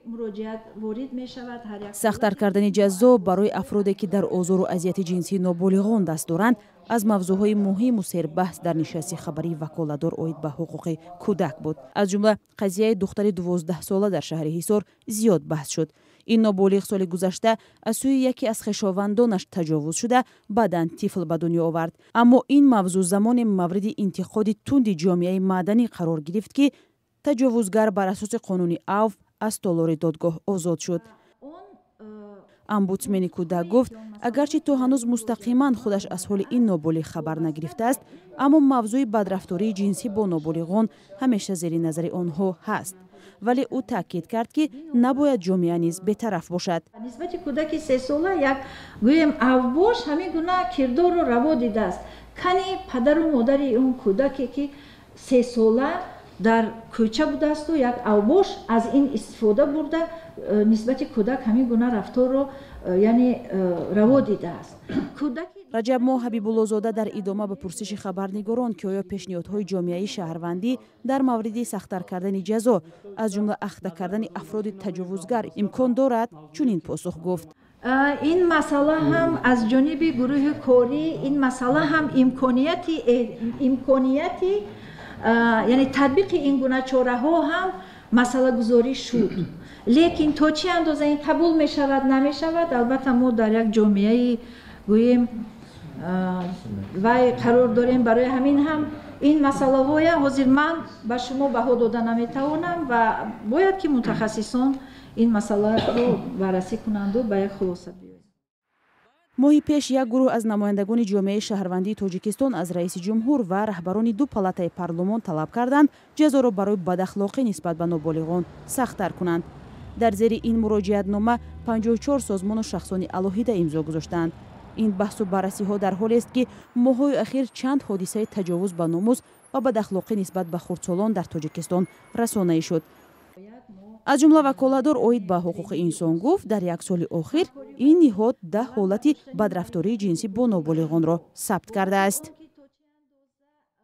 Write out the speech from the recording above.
Муроҷиат ворид мешавад, ҳар як Сахттар кардани ҷазо барои афроде, ки дар озору азияти ҷинсии ноболиғон даст доранд, аз мавзӯъҳои муҳиму сербаҳс дар нишасти хабарии ваколатдор оид ба ҳуқуқи кӯдак буд. Аз ҷумла қазияи духтари 12-сола дар шаҳри Ҳисор зиёд баҳс шуд. Ин ноболиғ соли гузашта аз сӯи яке аз хешовандонаш таҷовуз шуда, баъдан тифл ба дунё овард. Аммо ин мавзӯъ замоне мавриди интиқоди тунди ҷомеаи маданӣ қарор гирифт, ки таҷовузгар бар асоси қонуни авф аз толори додгоҳ озод шуд. Омбудсмени кӯдак гуфт, агарчи то ҳанӯз мустақиман худаш аз ҳоли ин ноболиғ хабар нагирифтааст, аммо мавзӯи бадрафтории ҷинсӣ бо ноболиғон ҳамеша зери назари онҳо ҳаст. Вале ӯ таъкид кард, ки набояд ҷомеа низ бетараф бошад. Нисбати кӯдаки 3-сола як, гӯем, авбош ҳамин гуна кирдорро раво дидааст. Кани падару модари он кӯдаке, ки 3-сола дар кӯча будаасту як авбош аз ин истифода бурда, нисбати кӯдак ҳамин гуна рафторро, яъне, раво дидааст. Кӯдаки Раҷабмоҳ Ҳабибуллозода дар идома ба пурсиши хабарнигорон, ки оё пешниҳодҳои ҷомеаи шаҳрвандӣ дар мавриди сахттар кардани ҷазо, аз ҷумла ахта кардани афроди таҷовузгар, имкон дорад, чунин посух гуфт: Ин масъала ҳам аз ҷониби гурӯҳи корӣ, ин масъала ҳам имконияти, яъне татбиқи ин гуна чораҳо ҳам масъалагузорӣ шуд. Лекин то чӣ андоза ин қабул мешавад, намешавад, албатта, мо дар як ҷомеаи, гӯем, вай қарор дорем. Барои ҳамин ҳам ин масъалаҳоя ҳозир ман ба шумо баҳо дода наметавонам ва бояд ки мутахассисон ин масъаларо баррасӣ кунанду ба як хулоса биёянд. Моҳи пеш як гурӯҳ аз намояндагони ҷомеаи шаҳрвандии Тоҷикистон аз раиси ҷумҳур ва раҳбарони ду палатаи парлумон талаб карданд, ҷазоро барои бадахлоқӣ нисбат ба ноболиғон сахттар кунанд. Дар зери ин муроҷиатнома 54 созмону шахсони алоҳида имзо гузоштаанд. Ин баҳсу баррасиҳо дар ҳолест, ки моҳҳои ахир чанд ҳодисаи таҷовуз ба номус ва бадахлоқӣ нисбат ба хурдсолон дар Тоҷикистон расонаӣ шуд. Аз ҷумла ваколатдор оид ба ҳуқуқи инсон гуфт, дар як соли охир ин ниҳод 10 ҳолати бадрафтории ҷинсӣ бо ноболиғонро сабт кардааст.